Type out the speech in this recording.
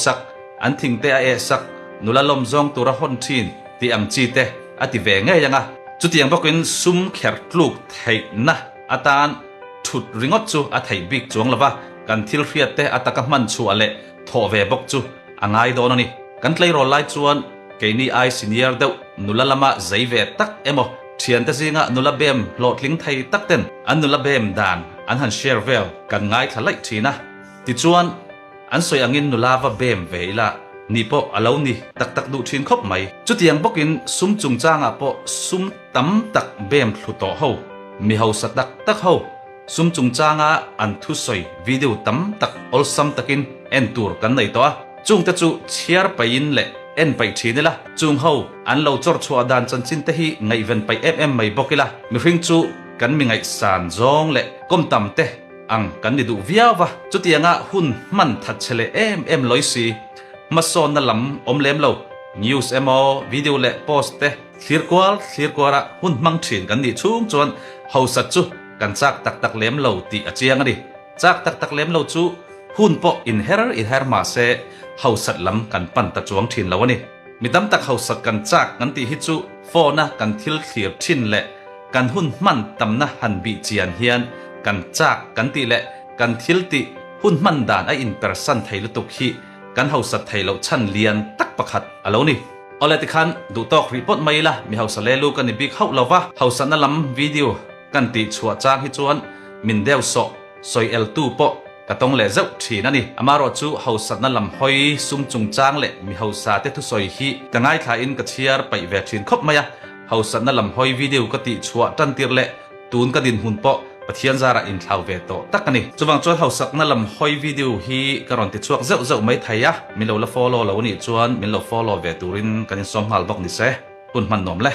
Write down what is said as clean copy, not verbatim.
Sak, an thingte a eh sak, nula lawm zawng tura hawn thin tih ang chi te a ti ve ngei ang a. Chutiang bawkin sum kher tluk theihna atan thut ringawt chu a theih bik chuang lo va, kan thil hriat te a taka hman chhuah leh thawh ve bawk chu a ngai dawn a ni. Kan tleirawl lai chuan keini ai senior deuh nula lama zei ve tak emaw thiante zinga nula bem hlawhtling thei tak ten an nula bem dan an han share vel kan ngaithla laih thin a. Tichuan. An sawi angin nula va bem ve ila ni pawh a lo ni tak tak duh thin khawp mai. Chutiang bawkin sum chungchangah pawh sum tam tak bem thlu tawh ho, mi hausa tak tak ho, sum chungchanga an thusawi video tam tak awlsam takin en tur kan nei tawh a. Chungte chu chhiar paihin leh en paih thin ila, chung ho an lo chawr chhuah dan chanchin te hi ngaihven paih em em mai bawk ila, mihring chu kan mi ngaihsan zawng leh kawm tam te ang kan ni duh viau va, chutianga hun hman that che leh em em lawi si, hmasawnna lam awm lem lo, news emaw video leh post te thlir kual thlir kuara hun hmang thin kan nih chhung chuan hausa chu kan chak tak tak lem lo tih a chiang a ni. Chak tak tak lem lo chu hun pawh inher inher mah se hausat lam kan pan ta chuang thin lo a ni. Mi tam tak hausat kan chak kan tih hi chu phone a kan thil thlir thin leh Kan hun hman tamna han bih chian hian kan chak kan tih leh kan thil tih hun hman dan a inpersan thei lutuk hi kan hausat thei loh chhan lian tak pakhat a lo ni. Awle tikhan duh tawk rih pawt mai ila mi hausa le lu ka ni bik hauh lo va, hausatna lam video kan tih chhuah chang hi chuan min deuh sawh sawi eltu pawh Ka tawng leh zeuh thin a ni. Amarawh chu hausatna lam hawi sum chungchang leh mi hausa te thusawi hi ka ngaithlain ka chhiar paih ve thin khawp mai a. Hausatna lam hawi video ka tih chhuah tan tir leh tun ka dinhmun pawh Pathian zarah inthlau ve tawh tak a ni. Chuvang chuan hausakna lam hawi video hi ka rawn ti chhuak zeuh zeuh mai thei a, min lo la follow lo nih chuan min lo follow ve turin kan insawm nghal bawk ni se. Hun hman nuam le.